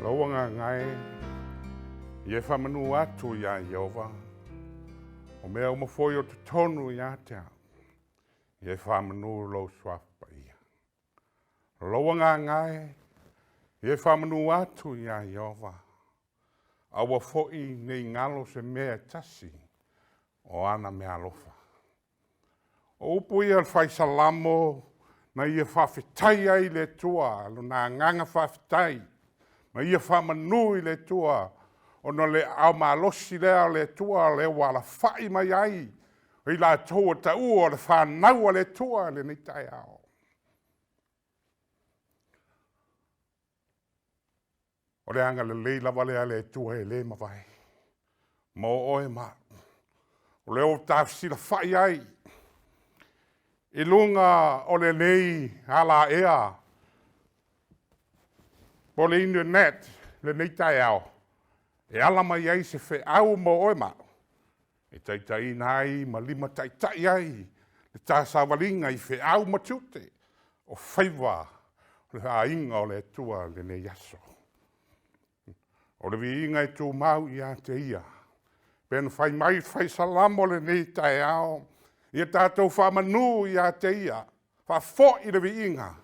Lou agaga e, ia e faamanu atu iā Ieova, o mea uma foi o totonu ia te au, ia e faamanu lou suafa paia. Lou agaga e, ia e faamanu atu iā Ieova, aua foi ne i galo se mea e tasi o ana meaalofa. O upu ia o le fai Salamo na ia faafetai ai i le Atua, lona agaga faafetai, na ia faamanu i le Atua, ona o le aao malosi lea o le Atua o lea ua alafai mai ai i latou ua taua o le fanau a le Atua i lenei taeao. O le agalelei lava lea a le Atua e le mavae mo oe ma au. O lea ua tafesilafai ai i luga o lenei alaea po o le internet lenei taeao e ala mai ai se feau mo oe ma au e taitaiina ai ma limataitai ai le ta savaliga i feau ma tiute o faiva o le aiga o le Atua i lenei aso. O le viiga e tumau ia te Ia. Pe na fai mai le fai Salamo lenei taeao, ia tatou faamanu ia te Ia, faafoi le viiga,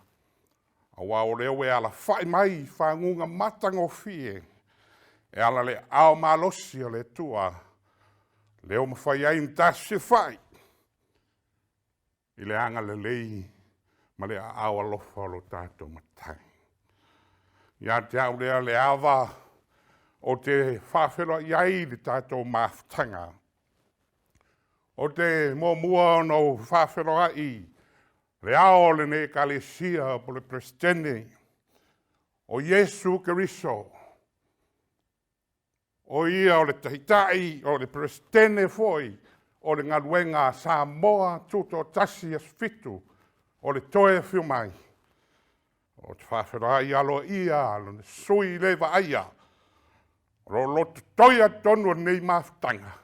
aua o lea ua e alafai mai i faguga matagofie e ala le aao malosi o le Atua, lea ua mafai ai ona tafesifai i le agalelei ma le aao alofa o lo tatou Matai. Ia te au lea le ava ou te faafeiloai ai le tatou mafutaga. Ou te muamua ona ou faafeiloai le ao o lenei Ekalesia po o le Peresetene o Iesu Keriso, o ia o le Taitai, o le Peresetene foi o le galuega a Samoa Tutoatasi Aso Fitu o le Toe Afio Mai. Ou te faafeiloai aloaia lona sui le vaaia o lo o lototoia totonu o lenei mafutaga,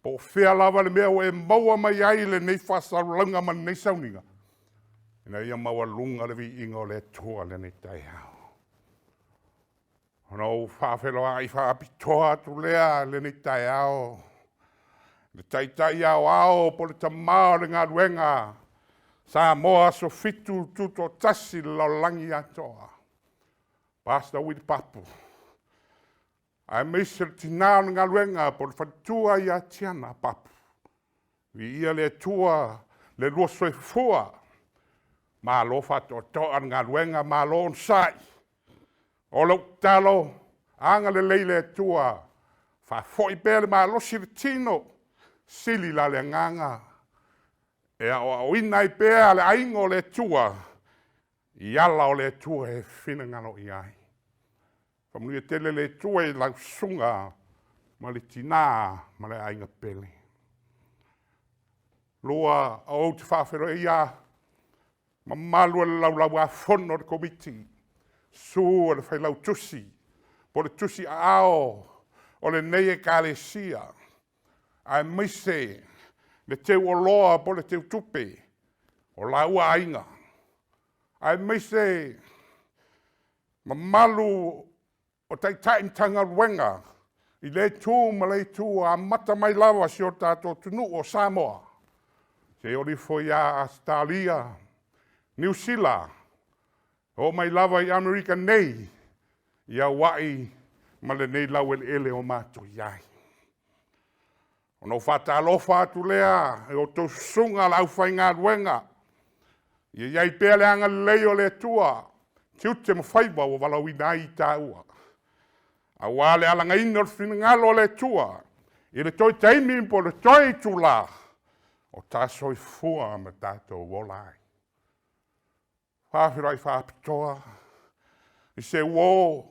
po o fea lava le mea ua e maua mai ai lenei faasalalauga ma lenei sauniga, ina ia maualuga le viiga o le Atua i lenei taeao. Ona ou faafeiloai faapitoa atu lea i lenei taeao, le Taitai Aoao po o le Tama o le Galuega, Samoa Aso Fitu Tutoatasi i le lalolagi atoa, Pastor Willie Papu, aemaise le tina o le galuega po o le faletua ia Tiana Papu. Viia le Atua le lua soifua, malo faatoatoa le galuega, malo onosai. O lou tatalo, agalelei le Atua, faafoi pea le malosi i le tino, sili la le agaga e aoaoina ai pea le aiga o le Atua i ala o le Atua e finagalo i ai. Faamanuia tele le Atua i lau susuga ma le tina ma le aiga pele. Lua, ou te faafeiloai mamalu o le Laulau-a-Fono a le Komiti, susu o le Failautusi po o le Tusi Aao o lenei Ekalesia, aemaise le teuoloa po o le teutupe o laua aiga, aemaise mamalu o Taitai Matagaluega i lea itu ma lea itu, amata mai lava si o tatou atunuu o Samoa, seia oo ifo ia Ausetalia, Niu Sila, oo mai lava i Amerika nei, i Auai ma lenei laueleele o matou i ai. Ona ou faatalofa atu lea i outou susuga le aufaigaluega, ia i ai pea le agalelei o le Atua, tiute ma faiva ua valaauina ai i taua, aua le alagaina o le finagalo o le Atua i le toe taimi po o le toe itula o ta soifua ma tatou ola ai. Faafeiloai faapitoa i se uo,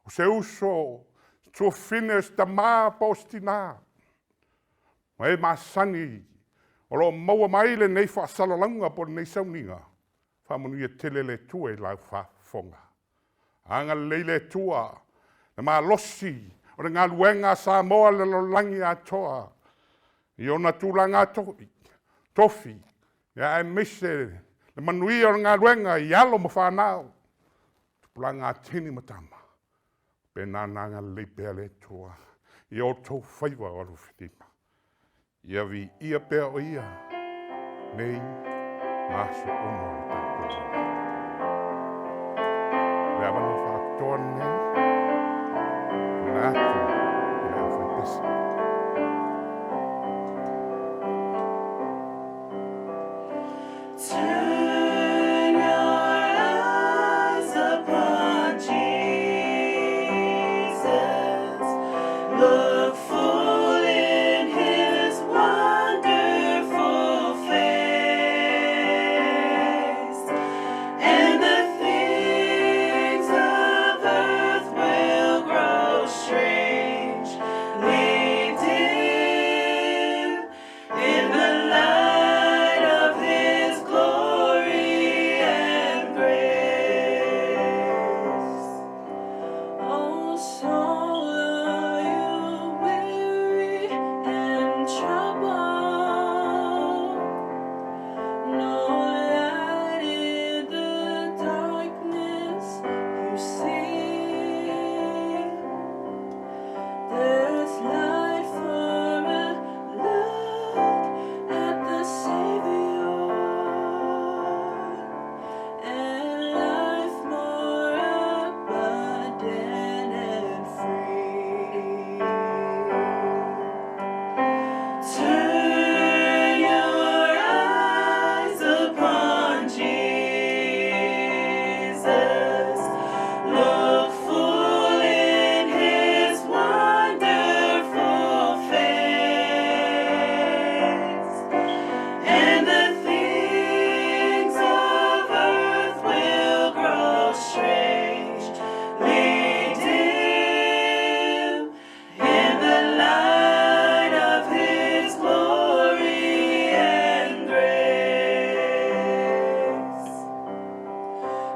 o se uso, se tuafafine, o se tama po o se tina, ma e masani o lo o maua mai lenei faasalalauga po o lenei sauniga, faamanuia tele le Atua i lau faafofoga. Agalelei le Atua, le malosi o le galuega a Samoa i le lalolagi atoa, i ona tulaga tofi, aemaise le manuia o le galuega i alo ma fanau, tupulaga a teine ma tama. Pe na agalelei pea le Atua i outou faiva o alofilima. Ia viia pea o ia nei ma aso uma o le tatou ola. Le avanoa faapitoa lenei, tuuina atu i le aufaipese. Turn your eyes upon Jesus. Look full in his wonderful face, and the things of earth will grow strangely dim in the light of his glory and grace. O soul, are you weary and troubled? No light in the darkness you see. There's light for a look at the Savior, and life more abundant and free. Turn your eyes upon Jesus. Look full in his wonderful face, and the things of earth will grow strangely dim in the light of his glory and grace.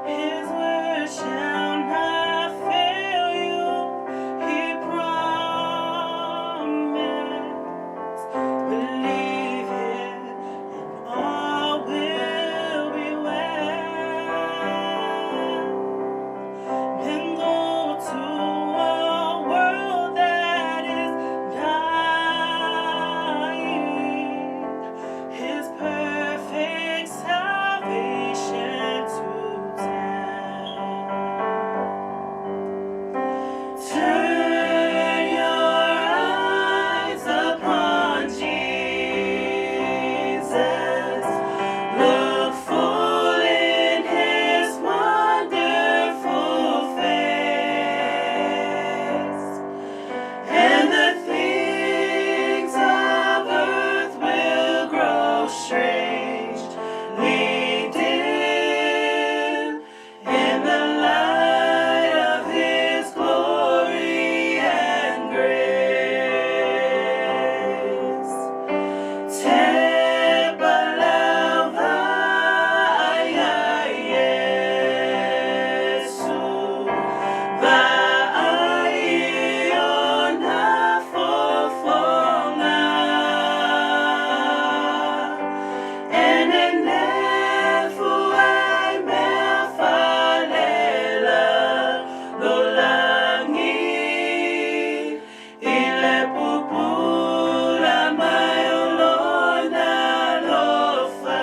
His word shall not fail you, he promised. Believe it, and all will be well. Then go to a world that is dying, his perfect salvation to tell. Turn your eyes upon Jesus. Look full in his wonderful face, and the things of earth will grow strangely dim in the light of his glory and grace. Te palava Iesu, vaai ona fofoga, e nenefu ai mea falelalolagi, i le pupula mai o lona alofa.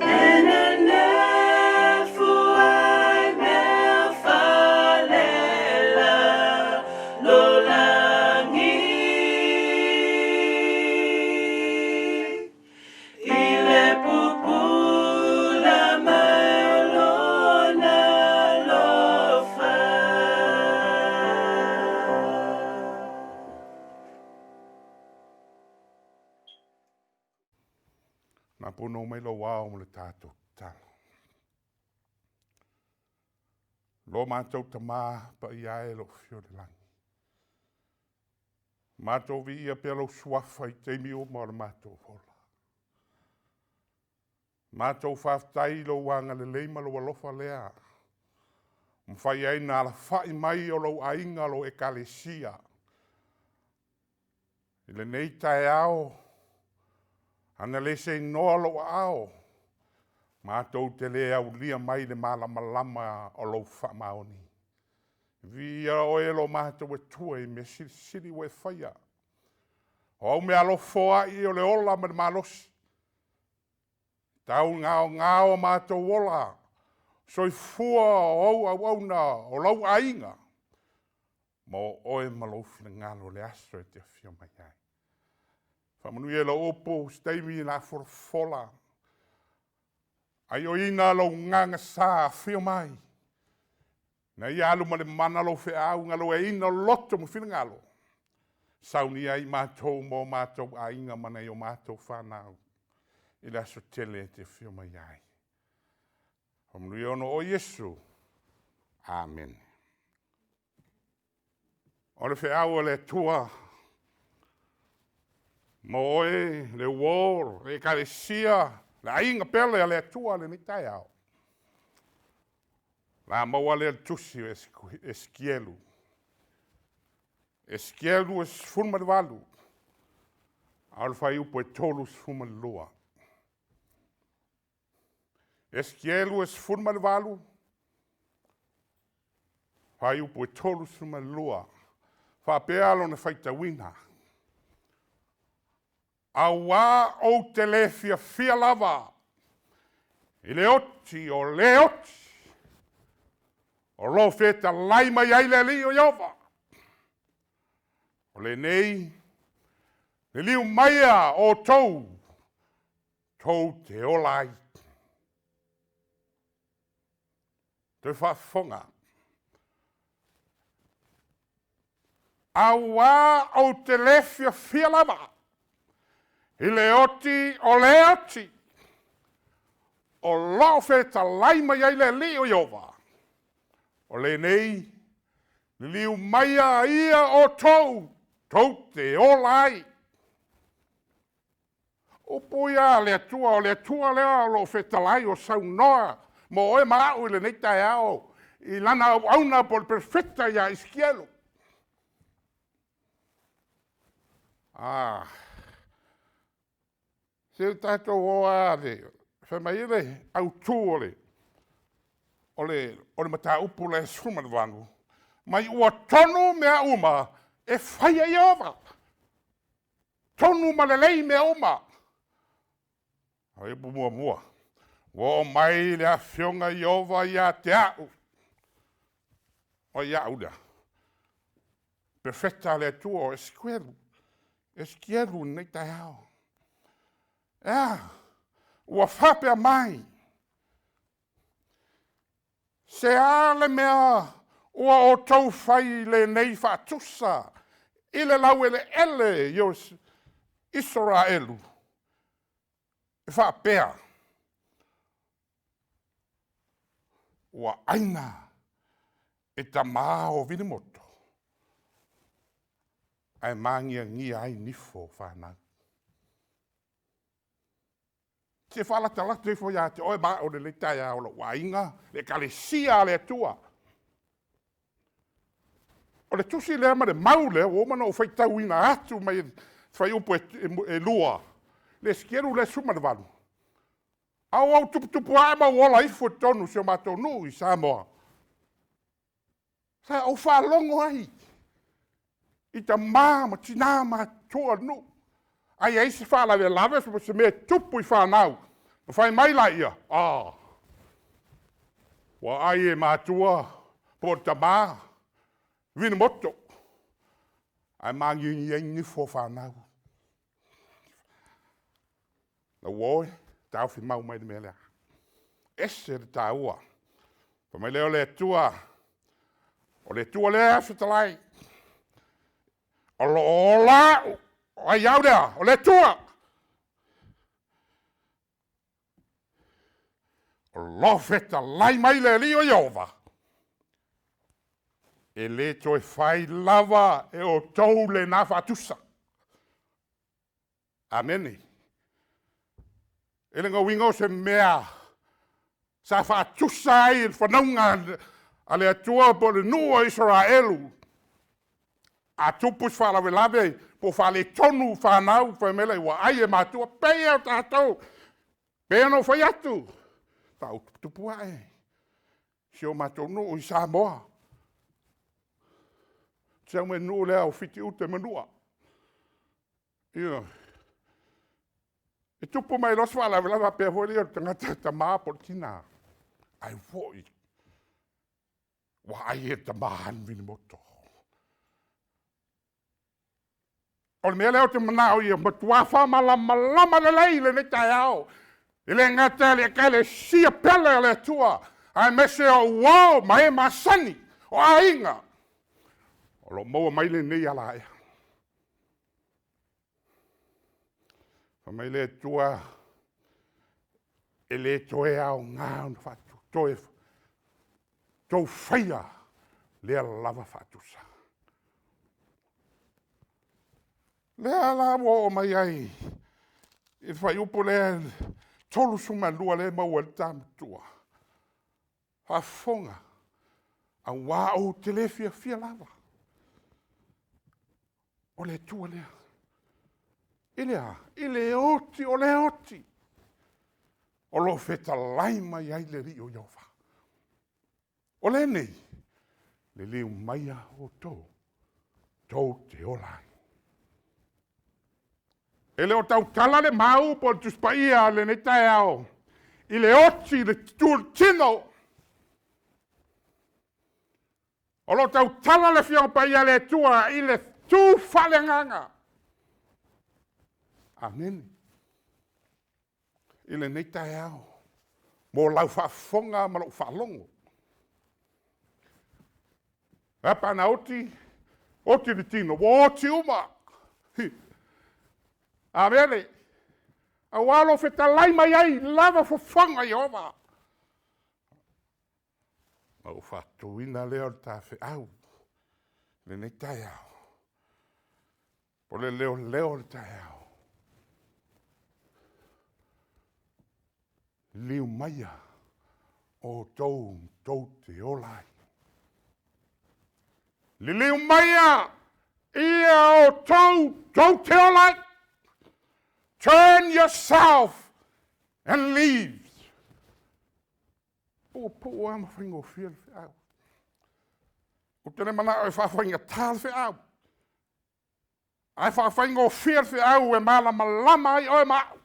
E nenefu ai mea falelalolagi, i le pupula mai o lona alofa. Na pono mai lou ao mo le tatou tatalo. Lo matou Tamā paia e o lo o afio i le lagi. Matou viia pea lou suafa i taimi uma o le matou ola. Matou faafetai i lou agalelei ma lou alofa lea. Mafai ai na alafai mai o lou aiga lou ekalesia. I lenei taeao, ana le seinoa lou aao. Matou te lē aulia mai le malamalama o lou faamaoni. Viia oe e lo matou Atua i mea silisili ua e faia. O au meaalofa foai o le ola ma le malosi, tau gaogao o matou ola, soifua o au auauna o lau aiga, mo oe ma lou finagalo i le aso e te afio mai ai. Faamanuia i lau upu, se taimi o le a folafola, aioina lou gagasa, afio mai, ina ia alu ma le mana lau feau, galueaiina loto ma finagalo, saunia ai matou ma o matou aiga ma nai o matou fanau i le aso tele e te afio mai ai. Faamanuia ona o oe Iesu. Amene. O le feau a le Atua mo oe le uo, le Ekalesia, le aiga pele a le Atua i lenei taeao, o le a maua lea i le tusi o Esikielu. Esikielu e 18, a o le fuaiupu e 32. Esikielu e 18, fuaiupu e 32, faapea lona faitauina. Auā ou te lē fiafia lava i le oti o le oti, o lo o fetalai mai ai le Alii o Ieova. O lenei, liliu maia outou tou te ola ai. Toe faafofoga. Auā ou te lē fiafia lava i le oti o le oti, o lo o fetalai mai ai le Alii o Ieova. O lenei, liliu maia ia outou tou te ola ai. Upu ia a le Atua, o le Atua lea o lo o fetalai o saunoa mo oe ma au i lenei taeao i lana auauna po o le perofeta ia Esikielu. Se i tatou o lava fai mai le autu o le mataupu lea 18, mai ua tonu mea uma e fai e Ieova, tonu ma lelei mea uma. Fuaiupu 1, ua oo mai le Afioga Ieova ia te au. O ai au lea? Perofeta a le Atua o Esikielu, Esikielu i lenei taeao. E a? Ua faapea mai, se a le mea ua outou fai i lenei faatusa i le laueleele o Isaraelu, e faapea, ua aina e tama o vinimoto, ae magiagia ai nifo o fanau. Se faalatalata ifo ia te oe ma au i lenei taeao, lou aiga, le Ekalesia a le Atua. O le tusi lea ma le mau lea ua uma ona ou faitauina atu mai fuaiupu e 2, le Esikielu lea 18, a ua ou tuputupu ae ma ou ola ifo i totonu o si o matou nuu i Samoa, sa ou faalogo ai i tama ma tina matutua o le nuu, a i ai se faalavelave po o se mea e tupu i fanau, ona fai mai laia, a, ua ai e matua po o tama vinimoto, ae magiagi ai nifo o fanau. Lau e, taofi mau mai le mea lea, e ese le taua. Fai mai lea o le Atua, o le Atua lea e fetalai, o lo o ola au. O ai au lea? O le Atua. O lo o fetalai mai le Alii o Ieova, e le toe fai lava e outou lena faatusa. Amene. E le uiga o se mea sa faatusa ai le fanauga a le Atua po o le nuu o Isaraelu, a tupu se faalavelave po o faaletonu fanau, fai mai lea ua ai e matua, pei lava o tatou. E pei ona ou fai atu, Faatoa ou tuputupu ae i si o matou nuu i Samoa. Si au nuu lea o Fitiuta i Manua. Ioe. E tupu mai loa se faalavelave faapea foi lea o le tagata e tama po o le tina, ai foi ua ai e le tama le minimoto. O le mea lea ou te manao ia matua faamalamalama lelei i lenei taeao, e le gata i le Ekalesia pele a le Atua, aemaise o uo ma e masani, o aiga, o lo o maua mai lenei alaea. Fai mai le Atua, e le toe aoga ona outou faia lea lava faatusa. O lea la ua oo mai ai i le fuaiupu lea 32 lea e maua ai le ta matua, faafofoga, aua ou te le fiafia lava. O le Atua lea. I le a? I le oti o le oti, o lo o fetalai mai ai le Alii o Ieova. O lenei, liliu maia outou tou te ola ai. E le o tautala le mau po o le Tusi Paia i lenei taeao i le oti i le tino. O lo o tautala le Afioaga Paia a le Atua i le tu faale-agaga. Amene. I lenei taeao, mo lau faafofoga ma lou faalogo. Ae a pe ana oti, oti le tino, ua oti uma. Amene. Aua o lo o fetalai mai ai lava fofoga Ieova. Ona ou faatuina lea o le ta feau i lenei taeao, o le leoleo o le taeao. Liliu maia outou tou te ola ai. Liliu maia ia outou tou te ola ai. Turn yourself and live. Puupuu lava ma faigofie le feau. Ou te le manao e faafaigata le feau, ae faafaigofie le feau e malamalama ai oe ma au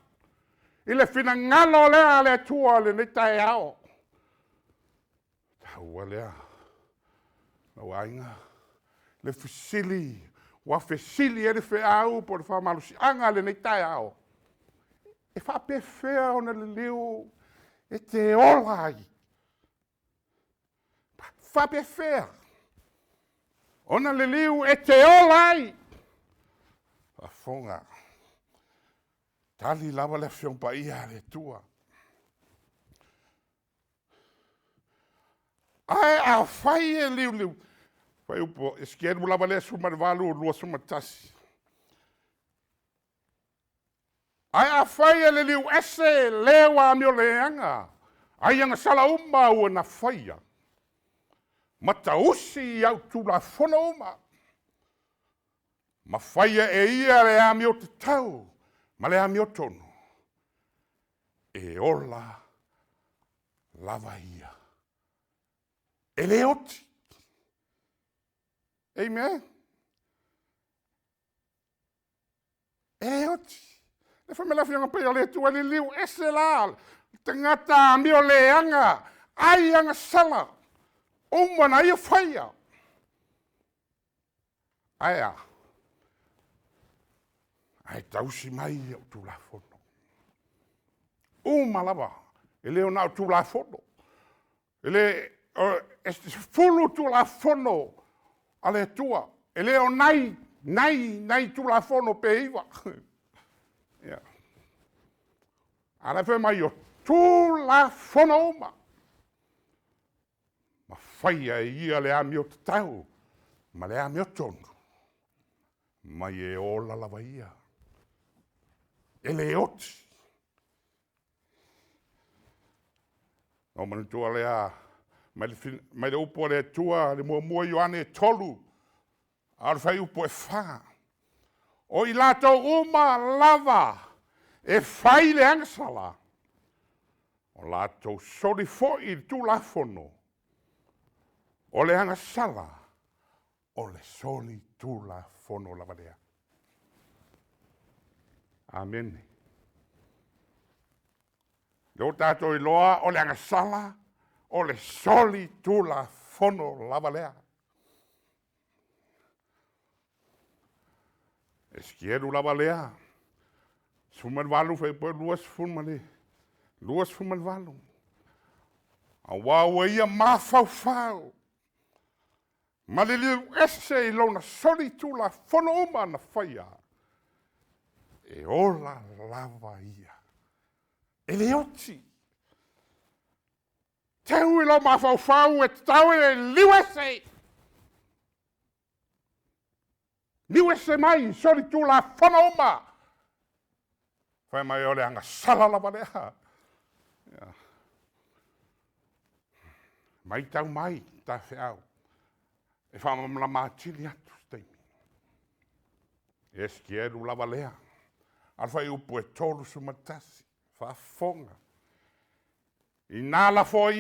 i le finagalo lea a le Atua i lenei taeao. Taua lea, lou aiga, le fesili ua fesili ai le feau po o le faamalosiaga i lenei taeao, e faapefea ona liliu e te ola ai? Faapefea ona liliu e te ola ai? Faafofoga, tali lava le Afioga Paia a le Atua. Ae afai e liuliu, fuaiupu Esikielu lava lea 18, 21. Ae afai e liliu ese le ua amioleaga, ai agasala uma ua na faia, ma tausi i au tulafono uma, ma faia e ia le amio tatau ma le amiotonu, e ola lava ia. E le oti. Amen. E le oti. Le fai mai le Afioga Paia o le Atua, liliu ese la le tagata amio leaga, ai agasala, uma na ia faia. Ae a? Ae tausi mai au tulafono. Uma lava, e le o na o tulafono. E le, e 10 tulafono a le Atua, e le o nai, nai, nai tulafono pe 9. Yeah. A la fai mai o tulafono uma. Ma faia e ia le amio tatau ma le amiotonu, mai e ola lava ia. E le oti. Ona ou manatua lea mai le upu a le Atua, le 1 Ioane 3, a o le fuaiupu e 4. O i latou uma lava e fai le agasala, O latou soli foi i le Tulafono, o le agasala, o le soli tulafono lava lea. Amene. Lea ua tatou iloa o le agasala, o le soli tulafono lava lea. Esikielu lava lea, 18 fuaiupu 28. Auā ua ia mafaufau ma liliu ese i lona solitulafono uma na faia, e ola lava ia. E le oti. Teu i lou mafaufau e tatau ona e liliu ese. Liliu ese mai solitulafono uma. Fai mai o le agasala lava lea. Matau mai tafeau e faamalamalama atili atu se taimi. Esikielu lava lea, a le fuaiupu e 31, faafofoga. Ina lafoai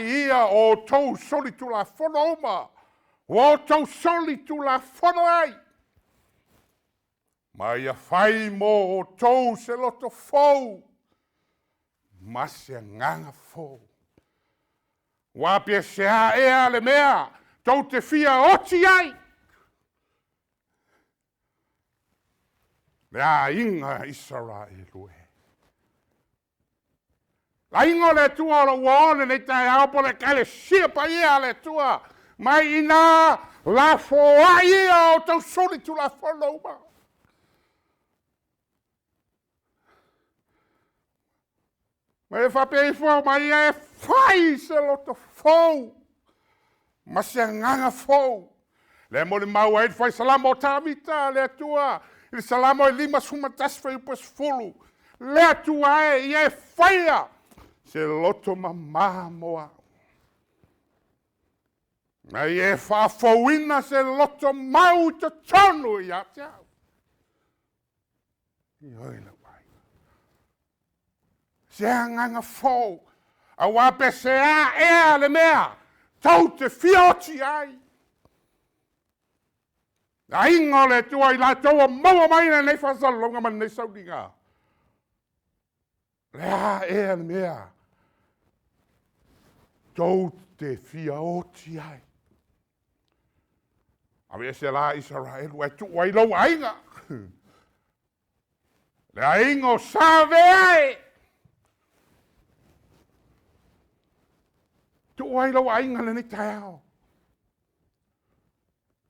ia o outou solitulafono uma, ua outou solitulafono ai, ma ia fai mo outou se loto fou ma se agaga fou. Ua pe se a ea le mea tou te fia oti ai? Le aiga Isaraelu e. Le aiga o le Atua o lo o ua o lenei taeao po o le Ekalesia paia a le Atua, mai ina lafoai ia o outou solitulafono uma. Ma e faapea ifo ma ia e fai se loto fou ma se agaga fou. Lea e molimau ai le fai salamo o Tavita le Atua, i le Salamo e 51 fuaiupu e 10. Le Atua e, ia e faia se loto mamā mo au. Ma ia e faafouina se loto mau i totonu ia te au. Ioe lau aiga. Se agaga fou, auā pe se a ea le mea tou te fia oti ai. Le aiga o le Atua i latou ua maua mai lenei faasalalauga ma lenei sauniga. Le a ea le mea tou te fia oti ai. Aveese la Isaraelu ae tuu ai lou aiga. Le aiga o Savea e. Tuu ai lou aiga lenei taeao.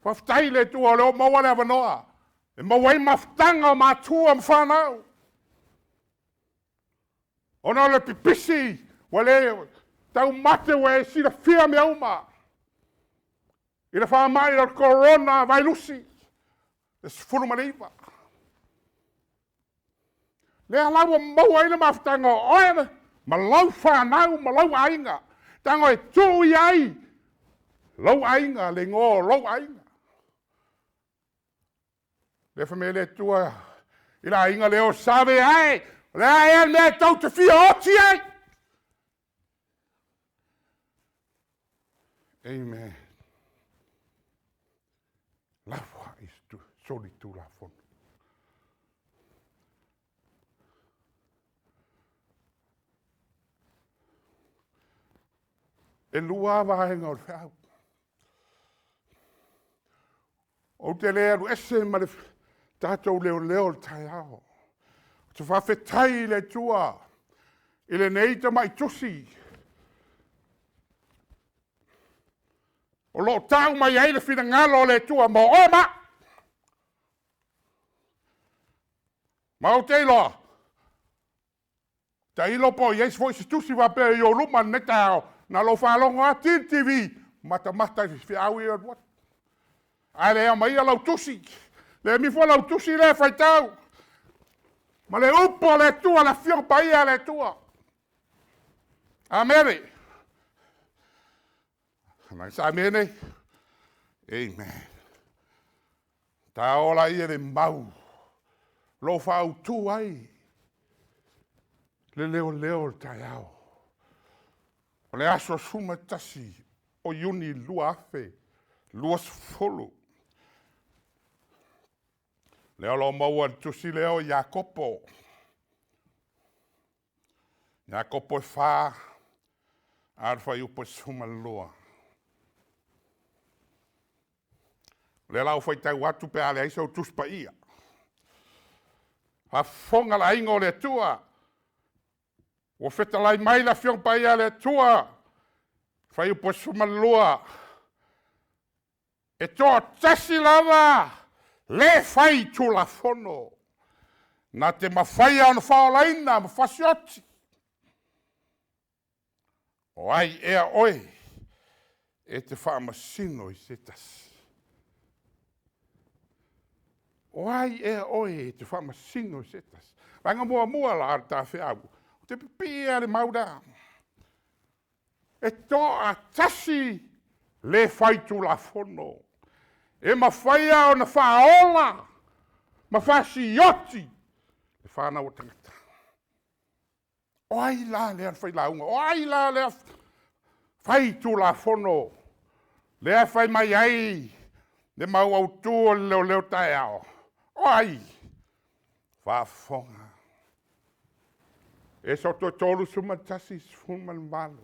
Faafetai i le Atua o lea ua maua le avanoa e maua ai mafutaga o matua ma fanau. Ona o le pipisi ua le taumate ua e silafia mea uma i le faamai o le corona vailusi e 19. Lea la ua maua ai le mafutaga o oe ma lau fanau ma lau aiga. Tago e tuu i ai lou aiga, le igoa o lou aiga. Lea fai mai ai le Atua i le aiga lea o Savea e, o le a ea le mea tou te fia oti ai? Amen. Lafo ai solitulafono. E lua vaega o le feau. Ou te le alu ese ma le tatou leoleo o le taeao. Ou te faafetai i le Atua i lenei tamai tusi o lo o tau mai ai le finagalo o le Atua mo oe ma au. Ma ou te iloa, tailo po o i ai foi se tusi faapea i ou luma i lenei taeao, na o lou faalogo lava ti le TV, matamata i feau ia e alu atu. Ae le aumaia lau tusi, le emi foi lau tusi lea e faitau, ma le upu a le Atua, le Afioga Paia a le Atua. Amene. Amene. Amen. Ta ola ia le mau, lou faautu ai. Le leoleo o le taeao. O le aso 11 o Iuni 2020. Lea o lo o maua le tusi lea o Iakopo. Iakopo e 4, a le fuaiupu e 12. O lea la ua faitau atu pe a leai sau Tusi Paia. Faafofoga le aiga o le Atua, ua fetalai mai le Afioga Paia a le Atua, fuaiupu e 12, e toatasi lava le fai Tulafono, na te mafaia ona faaolaina ma fasioti. O ai ea oe e te faamasino i se tasi? O ai ea oe e te faamasino i se tasi? Vaega muamua la o le tafeau, ou te pipii lava i le mau lea. E toatasi le faitulafono e mafaia ona faaola ma fasioti le fanau a tagata. O ai la lea failauga? O ai la lea faitulafono lea e fai mai ai le mau autu o le leoleo taeao? O ai? Faafofoga. Esoto 31, 18.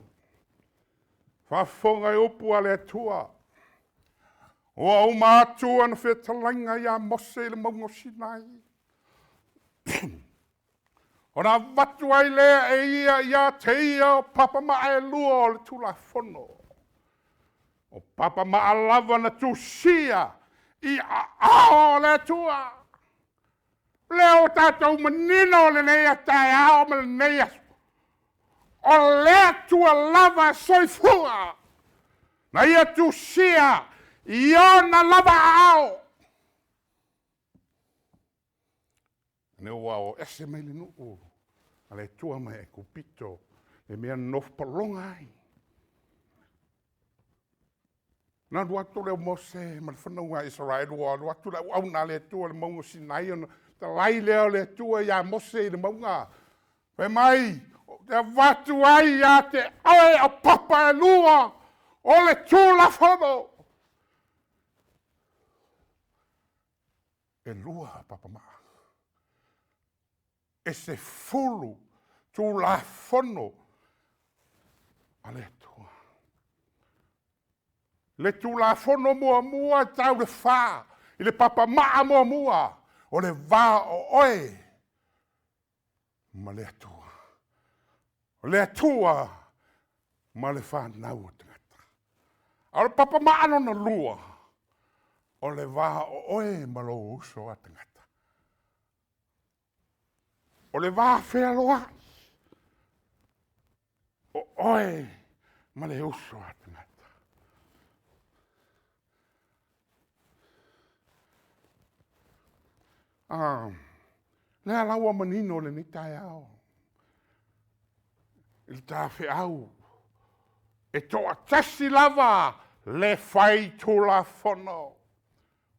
Faafofoga i upu a le Atua. Ua uma atu ana fetalaiga ia Mose i le mauga o Sinai, ona avatu ai lea e ia ia te ia o papamaa e lua o le Tulafono. O papamaa lava na tusia i aao o le Atua. O lea ua tatou manino lenei taeao ma lenei aso, o le Atua lava soifua, na ia tusia i ona lava aao. Ina ua o ese mai le nuu a le Atua mai Aikupito, le mea na nofo pologa ai. Ona alu atu lea o Mose ma le fanauga a Isaraelu, ua alu atu le auauna a le Atua i le mauga o Sinai, ona talai lea o le Atua ia Mose i le mauga. Fai mai, ou te avatu ai ia te oe o papa e lua o le Tulafono. E lua papamaa, e 10 Tulafono a le Atua. Le Tulafono muamua e tau le fa i le papamaa muamua, o le va o oe ma le Atua. O le Atua ma le fanau a tagata. A o le papamaa lona lua, o le va o oe ma lou uso a tagata. O le va fealoai o oe ma le uso a tagata. Lea la ua manino lenei taeao i le tafeau, e toatasi lava le faitulafono.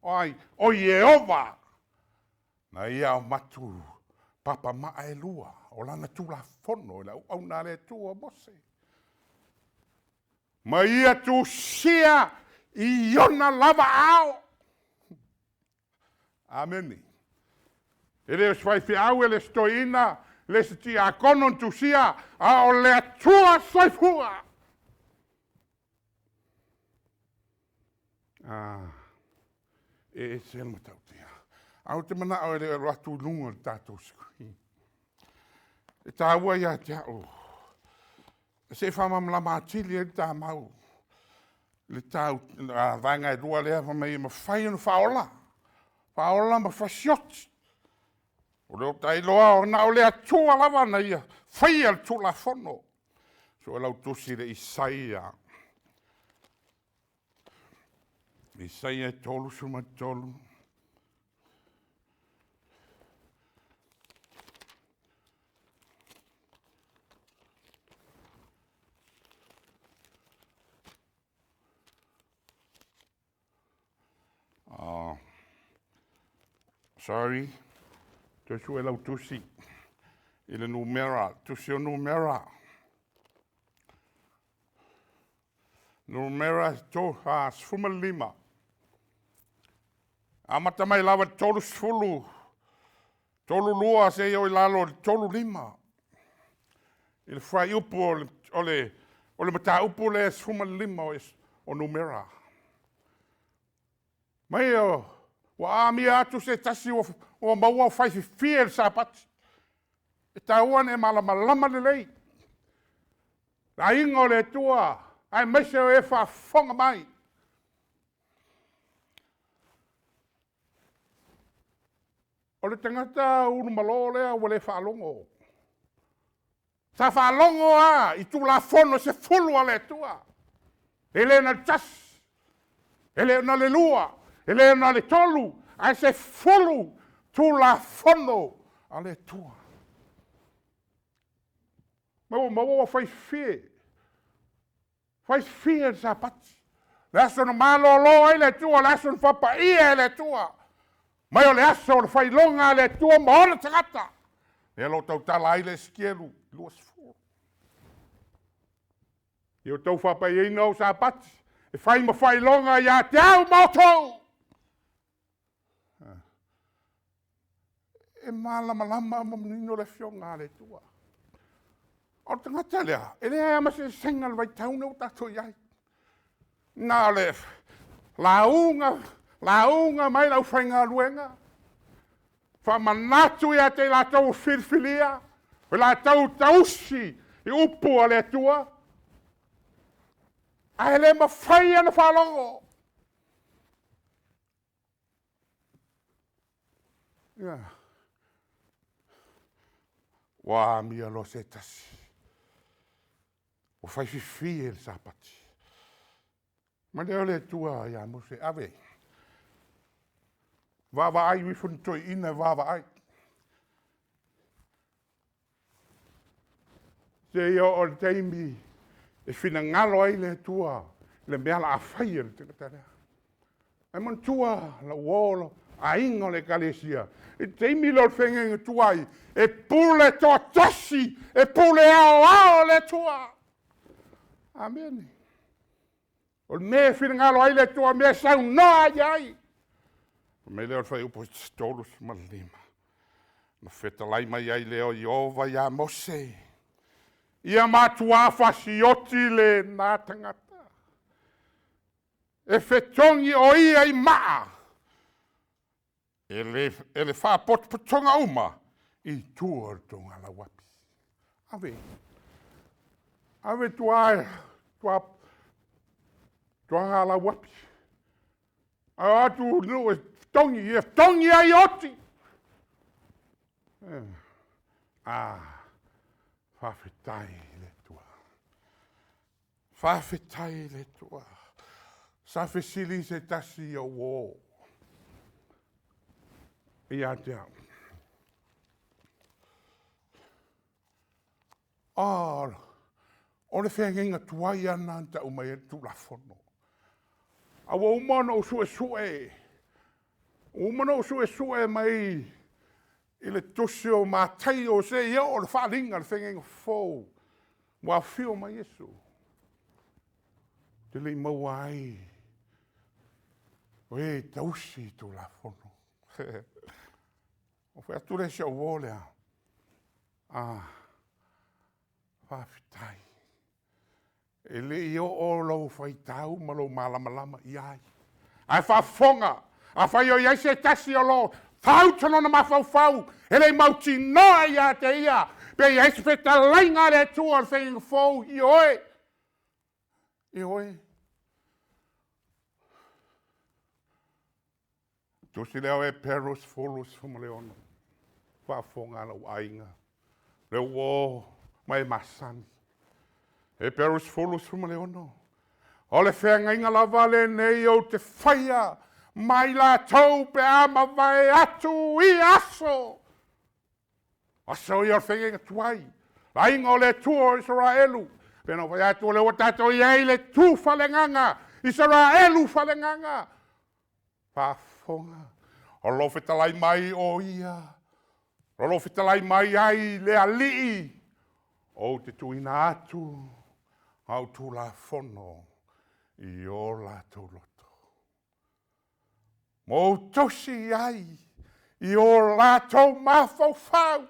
O ai? O Ieova. Na ia avatu papamaa e lua o lana Tulafono i le auauna a le Atua Mose. Ma ia tusia i ona lava aao. Amene. E le o se faifeau, e le o se toeaina, e le o se tiakono na tusia, a o le Atua soifua. E ese le matautia. Ae ou te manao e le alu atu i luga o le tatou screen. E taua ia te au, se i faamalamalama atili ai le ta mau, le tau vaega e lua lea fai mai e mafai ona faaola, faaola ma fasioti. O lea ua ta iloa na o le Atua lava na ia faia le Tulafono. Sue lau tusi i le Isaia. Isaia 33. Sorry, toe sue lau tusi. i le numera, tusi o numera. Numera 15. Amata mai lava 30, 32 seia oo i lalo o le 35. I le fuaiupu o le mataupu lea 15 o Numera. Mai ua amia atu se tasi ua maua fai fifie i le Sapati. E taua ona e malamalama lelei. Le aiga o le Atua, aemaise o e faafofoga mai. O le tagata ulumalo lea ua le faalogo. Sa faalogo lava i Tulafono e 10 a le Atua. E le na o le tasi, e le na o le lua, e le na o le tolu, ae 10 Tulafono a le Atua. Ma ua maua ua faififie, faififie le Sapati. Le aso na malolo ai le Atua, o le aso na faapaia e le Atua. Mai o le aso o le failoga a le Atua ma ona tagata. Lea o lo o tautala ai le Esikielu 20. Ia outou faapaiaina ou Sapati, e fai ma faailoga ia te au ma outou. E malamalama ma manino le Afioga a le Atua. O le tagata lea, e leai lava ma se eseesega i le vaitau lenei ua tatou i ai. Na o le lauga, lauga mai le aufaigaluega, faamanatu ia te i latou ua filifilia, o i latou tausi i upu a le Atua, ae le mafai ona faalogo. Ioe. Ua amia loa se tasi ua faififie le Sapati. Fai mai lea o le Atua ia Mose, ave, vaavaai, o ifo ni toeaiina e vaavaai. Seia oo i le taimi e finagalo ai le Atua i le mea o le a faia e le tagata lea. Ae manatua lau uo, aiga o le ekalesia, i le taimi lea o le feagaiga tuai, e pule toatasi, e pule aoao le Atua. Amene. O le mea e finagalo ai le Atua, o le mea e saunoa i ai. Fai mai lea o le fuaiupu 35, ona fetalai mai ai lea o Ieova ia Mose, ia matua fasioti lena tagata, e fetogi o ia i maa e le faapotopotoga uma i tua o le togalauapi. Ave, ave tua, togalauapi, ae o atu i nuu e fetogi, ia fetogi ai ia oti. A, faafetai i le Atua, faafetai i le Atua. Sa fesili se tasi o uo ia te au, o le feagaiga tuai lava lena na tau mai ai le Tulafono. A ua uma ona ou suesue, ua uma ona ou suesue mai i le tusi o Mataio seia oo i le Faaaliga o le Feagaiga Fou ua afio mai Iesu, ou te le i maua ai o e tausi Tulafono. Ou fai atu lea i si au uo lea, a, faafetai, e le i oo lou faitau ma lou malamalama i ai. Ae faafofoga, afai o i ai se tasi o lo o fauta lona mafaufau, e le i mautinoa ia te ia, pe i ai se fetalaiga a le Atua o le Feagaiga Fou, ioe, ioe. Tusi lea o Eperu 10, 16, faafofoga a lou aiga, le uo ma e masani. Eperu 10, 16, o le feagaiga lava lenei ou te faia ma i latou pe a mavae atu ia aso. Aso ia o le feagaiga tuai, le aiga o le Atua o Isaraelu. Pei ona ou fai atu, o lea ua tatou i ai i le tu faaleagaga, Isaraelu faaleagaga. Faafofoga, o lo o fetalai mai o ia, O lo o fetalai mai ai le Alii, ou te tuuina atu au Tulafono i o latou loto. Ma ou tausi i ai i o latou mafaufau.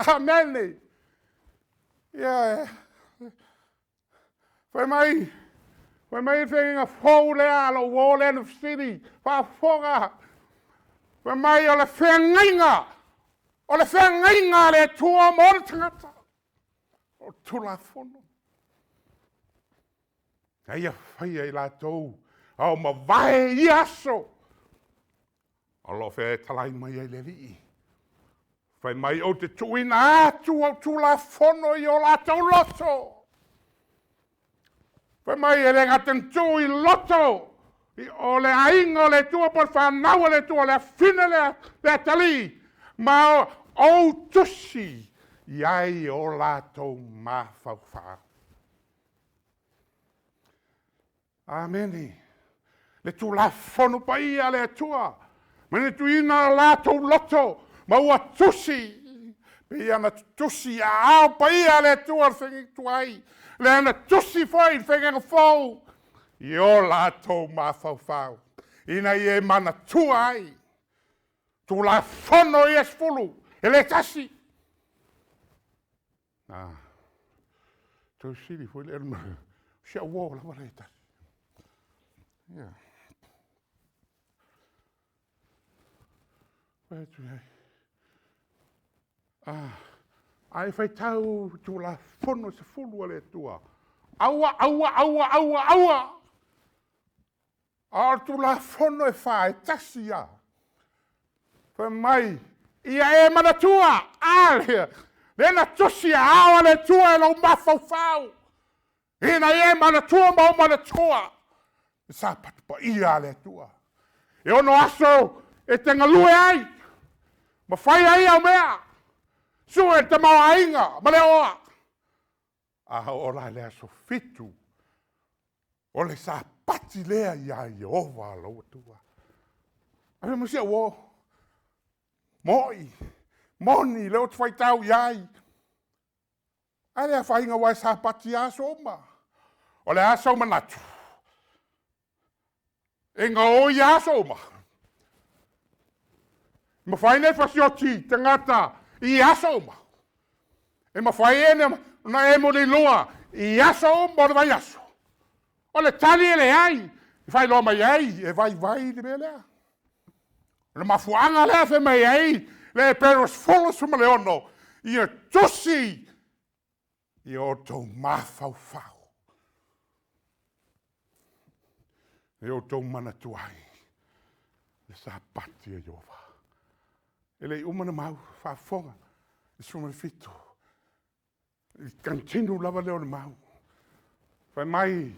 Amene. Ioe. Fai mai, fai mai le feagaiga fou lea a lou uo lea na fesili, faafofoga. Fai mai o le feagaiga, o le feagaiga a le Atua ma ona tagata, o le Tulafono. Na ia faia e i latou a o mavae ia aso, o lo o fetalai mai ai le Alii. Fai mai ou te tuuina atu au Tulafono i o latou loto. Fai mai e le gata ina tuu i loto o le aiga o le Atua po o le fanau a le Atua, o le afafine lea le atalii, ma ou tusi i ai o latou mafaufau. Amene. Le Tulafono Paia a le Atua, manatuaina o latou loto, ma ua tusi, pei ona tusi i aao paia a le Atua le feagaiga tuai, lea na tusi foi i le feagaiga fou i o latou mafaufau, ina ia e manatua ai Tulafono ia e 10, e le tasi. A toe fesili foi lea, o si au uo lava lea e tasi. Ioe. Fai atu i ai, a e faitau i Tulafono e 10 a le Atua, aua, aua, aua, aua, aua. A o le Tulafono e 4, e tasi lava. Fai mai, ia e manatua, a lea, lea na tusi i aao o le Atua i lou mafaufau, ina ia e manatua ma ou manatua le Sapatu paia a le Atua. E 6 aso e te galue ai ma fai ai au mea, sue le tamaoaiga ma le oa, a oo la i le aso 7, o le Sapati lea ia Ieova lou Atua. Ae fai mai si au uo, moni, moni o lea ou te faitau i ai, ae le afaina aua e Sapati lava aso uma. O le a sou manatu? E gaoi lava aso uma? E mafai ona e fasioti tagata i aso uma? E mafai ona e muliloa i aso uma o le vaiaso? O le tali e leai. E faailoa mai ai, e vaivai le mea lea. O le mafuaaga lea fai mai ai le Eperu 16, ia tusi i o outou mafaufau, ia outou manatua ai le Sapati a Ieova. E le i uma ona mau, faafofoga le 17, i le continue lava lea o le mau. Fai mai,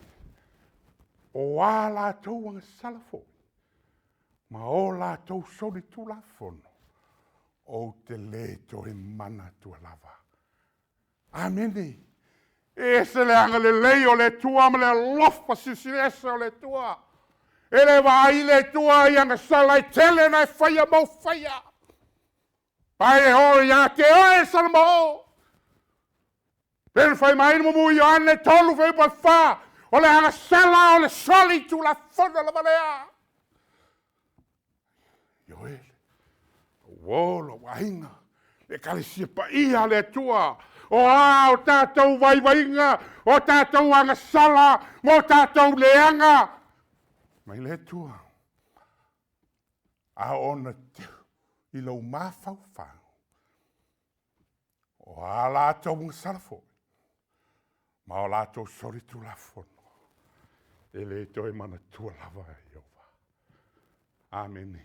o a latou agasala foi, ma o latou solitulafono, ou te le toe manatua lava. Amene. E ese le agalelei o le Atua ma le alofa silisili ese o le Atua. E le vaai le Atua i agasala e tele na e faia ma ou faia, ae oo ia te oe Salamo. Pei ona fai mai le mumu Ioane 3:4, o le agasala o le solitulafono lava lea. Ioe, lou uo, lou aiga, le Ekalesia paia a le Atua, o a o tatou vaivaiga, o tatou agasala ma o tatou leaga, mai le Atua, a oo ina i lou mafaufau, o a latou agasala foi, ma o latou solitulafono, e le toe manatua lava e Ieova. Amene.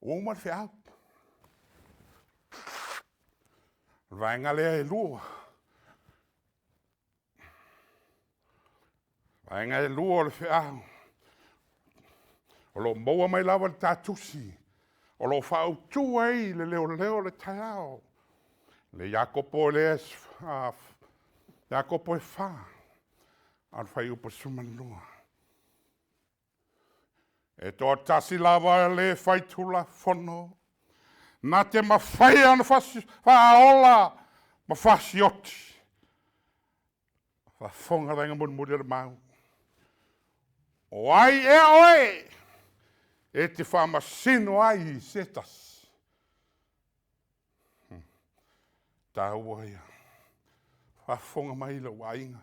Ua uma le feau. O le vaega lea e 2. Vaega e 2 o le feau, o lo o maua mai lava i le ta tusi, o lo o faautu ai le leoleo o le taeao. Le Iakopo lea, Iakopo e 4, a o le fuaiupu 12. E toatasi lava e le faitulafono, na te mafaia ona faaola ma fasioti. Faafofoga vaega mulimuli o le mau. O ai ea oe e te faamasino ai i se tasi? Taua ia. Faafofoga mai lou aiga.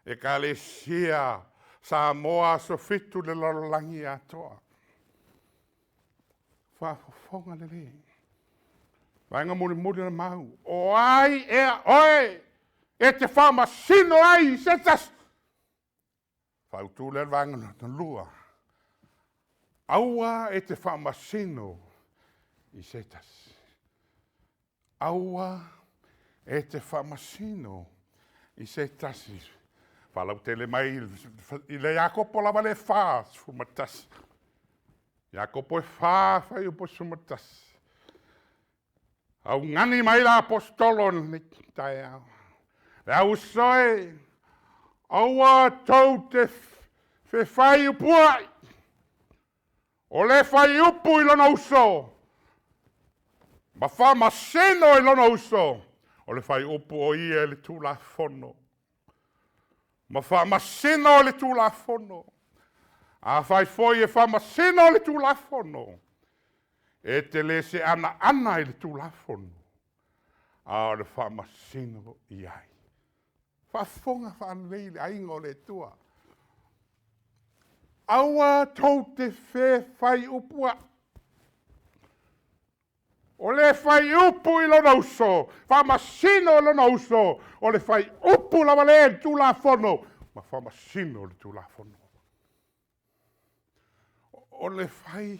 Ekalesia Samoa Aso Fitu le lalolagi atoa. Faafofoga lelei. Vaega mulimuli o le mau. O ai ea oe e te faamasino ai i se tasi? Faautu lea le vaega lona lua. Aua e te faamasino i se tasi. Aua e te faamasino i se tasi. Faalautele mai i le Iakopo lava le 4:11. Iakopo e 4 fuaiupu 11. Augani mai la aposetolo i lenei taeao. Le au uso e, aua tou te fefaiupuai. O le faiupu i lona uso, ma faamasino i lona uso, o le faiupu o ia i le Tulafono. Ma faamasino i le Tulafono. Afai foi e faamasino i le Tulafono, e te le seanaana i le Tulafono, a o le faamasino i ai. Faafofoga faalelei le aiga o le Atua. Aua tou te fefaiupuai. O le faiupu i lona uso, faamasino i lona uso, o le faiupu lava lea i le Tulafono, ma faamasino i le Tulafono. O le fai,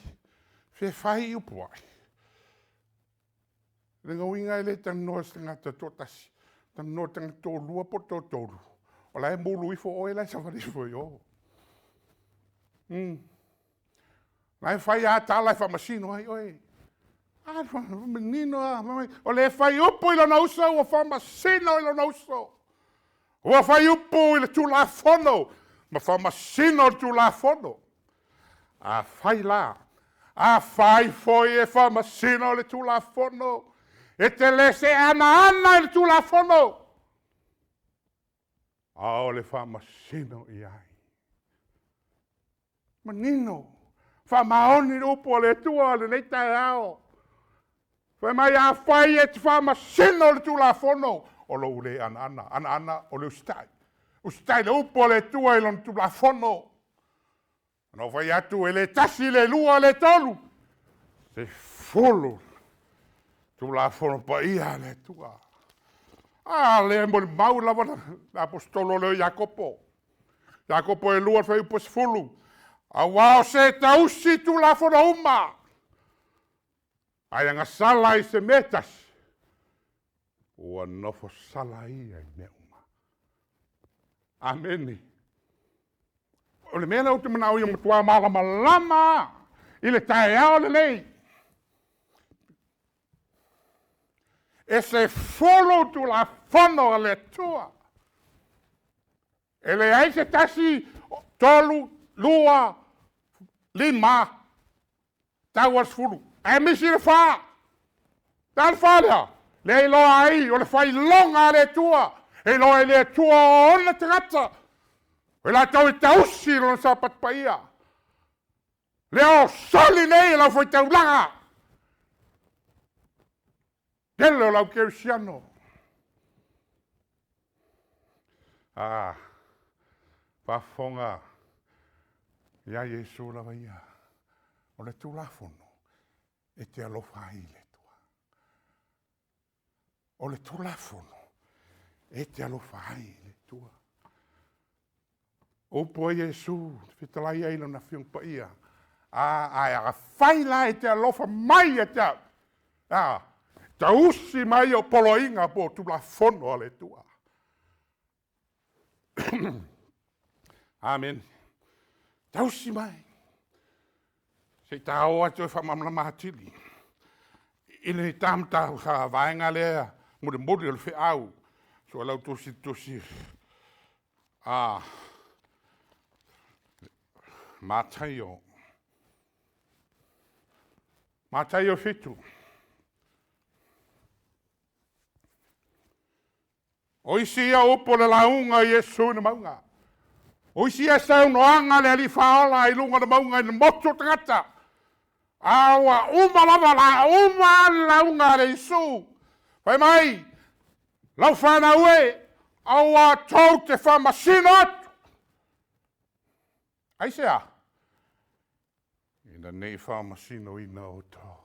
fefaiupuai. Le uiga e le talanoa se tagata toatasi, talanoa tagata toalua po o toatolu, o la e mulu ifo oe la e savali ifo i o. La e fai lava tala e faamasino ai oe. A, manino lava, o le faiupu i lona uso ua faamasino i lona uso. Ua faiupu i le Tulafono ma faamasino i le Tulafono. Afai la, afai foi e faamasino le Tulafono, e te le seanaana i le Tulafono, a o le faamasino i ai. Manino, faamaoni le upu a le Atua i lenei taeao. Fai mai, afai e te faamasino le Tulafono, o lou le anaana, anaana o le usitai. Usitai le upu a le Atua i lona Tulafono. Na ou fai atu, e le tasi, le lua, le tolu, 10 Tulafono paia a le Atua. A lea e molimau lava le aposetolo lea o Iakopo. Iakopo e 2 fuaiupu 10. Aua o se tausi Tulafono uma, ae agasala i se mea e tasi, ua nofo sala ia i mea uma. Amene. O le mea lea ou te manao ia matua malamalama i le taeao lenei. E 10 Tulafono a le Atua. E leai se tasi, 3, 2, 5, tau a le 10. Ae misi le 4. Le a le 4 lea? Lea e iloa ai o le failoga a le Atua. E iloa e le Atua o ona tagata. O i latou e tausi lona Sapatu paia. Lea o soli nei e lau faitaulaga. Tele o lau kerisiano. Ah, faafofoga ia Iesu lava ia. O le Tulafono e te alofa ai i le Atua. O le Tulafono e te alofa ai i le Atua. O upu a Iesu, fetalai ai lona Afioga Paia. A, ae afai la e te alofa mai ia te au, a, tausi mai o poloaiga po o Tulafono a le Atua. Amen. Tausi mai. Se i ta o atu e faamalamalama atili i le tamata vaega lea mulimuli o le feau so lau tusi tusi a Mataio. Mataio 7. O isi ia upu o le lauga a Iesu i le mauga. O isi ia saunoaga a le Alii Faaola i luga o le mauga i le motu o tagata. A ua uma lava la uma le lauga a le Iesu. Fai mai, lau fanau e, aua tou te faamasino atu. Aisea? Ina ne i faamasinoina outou.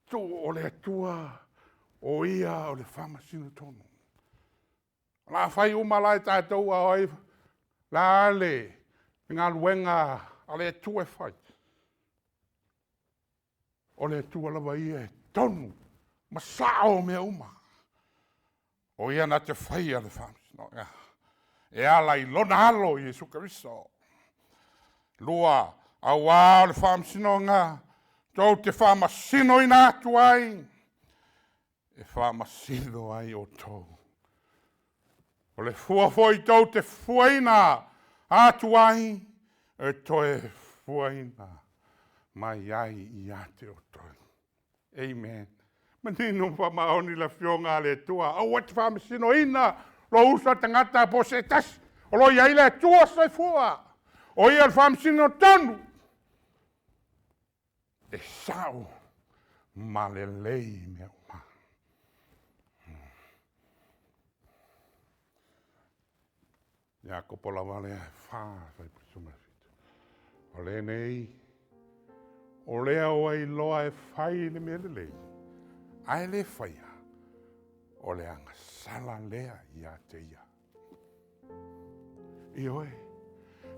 Tuu o le Atua, o Ia o le faamasino tonu. O le a fai uma la e tatou a o ai la le galuega a le Atua e fai? O le Atua lava ia e tonu ma sao mea uma. O Ia na te faia le faamasinoga e ala i Lona Alo Iesu Keriso. 2, aua o le faamasinoga tou te faamasinoina atu ai, e faamasino ai outou. O le fua foi tou te fuaina atu ai, e toe fuaina mai ai ia te outou. Amen. Manino ma faamaoni le Afioga a le Atua, aua e te faamasinoina lou uso a tagata po o se tasi, o lo o i ai le Atua soifua, o Ia o le faamasino tonu, e sao ma lelei mea uma. Iakopo lava lea e 4 fuaiupu 17. O lenei, o lea ua iloa e fai le mea lelei, ae le faia, o le agasala lea ia te ia. Ioe,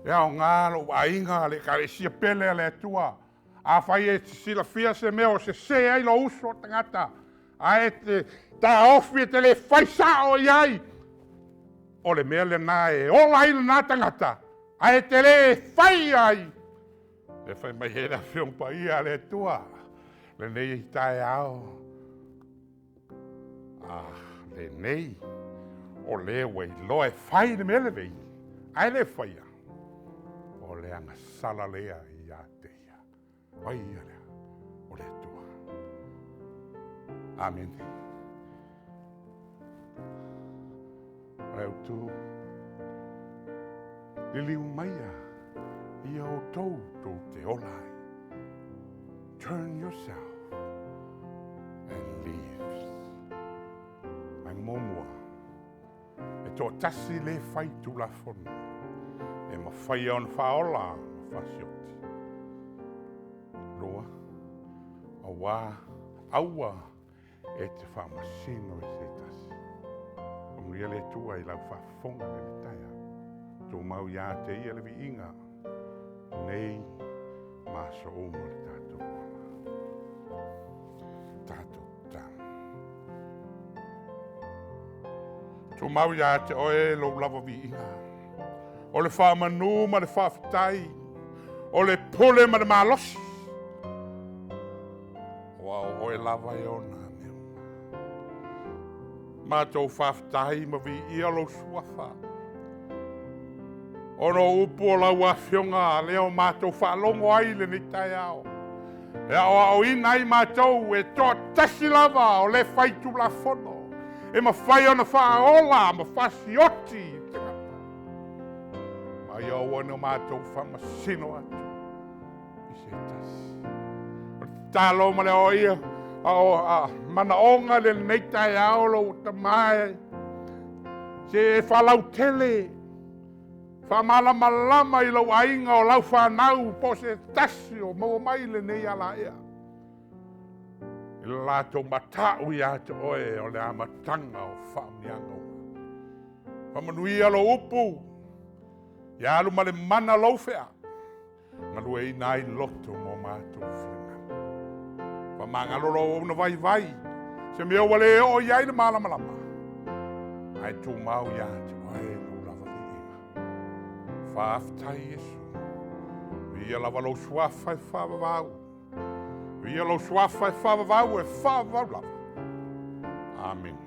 e aoga lou aiga, le Ekalesia pele a le Atua. Afai e te silafia se mea o sese ai lou uso a tagata, ae te taofi e te le fai sao i ai, o le mea lena e ola ai lena tagata, ae te le fai ai. E fai mai ai le Afioga Paia a le Atua, lenei taeao, a lenei, o lea ua iloa e fai le mea lelei, ae le faia, o le agasala lea ia te ia. O ai ia lea? O le Atua. Amene. O le autu, liliu maia ia outou tou te ola ai. Turn yourself and live. Mai muamua, e toatasi le fai tulafono, e mafai ona faaola ma fasioti. 2, aua aua e te faamasino i se tasi. Faamanuia le Atua i lau faafofoga le taeao. Tumau ia te ia le viiga, nei ma aso uma o le tatou ola. Tatou tatalo. Tumau ia te oe lou lava viiga, o le faamanu ma le faafetai, o le pule ma le malosi, aua o oe lava e ona mea uma. Matou faafetai ma viia lou suafa, ona o upu o lau afioga lea o matou faalogo ai lenei taeao, e aoaoina ai matou e toatasi lava o le fai tulafono, e mafai ona faaola ma fasioti i tagata. Ma ia aua ne i o matou faamasino atu i se tasi. O le tatalo ma le oia, a manaoga le lenei taeao lou tama e, se e faalautele, faamalamalama i lou aiga o lau fanau po o se tasi o maua mai lenei alaea. I le latou matau ia te oe o le amataga o faamanuiaga uma. Faamanuia lou upu, ia alu ma le mana lou fea, galueina ai loto mo matou finagalo. Faamagalo lou auauna vaivai, se mea ua le oo i ai le malamalama, ae tumau ia te oe lou lava viiga. Faafetai Iesu, viia lava lou suafa e faavavau, viia lou suafa e faavavau e faavavau lava. Amene.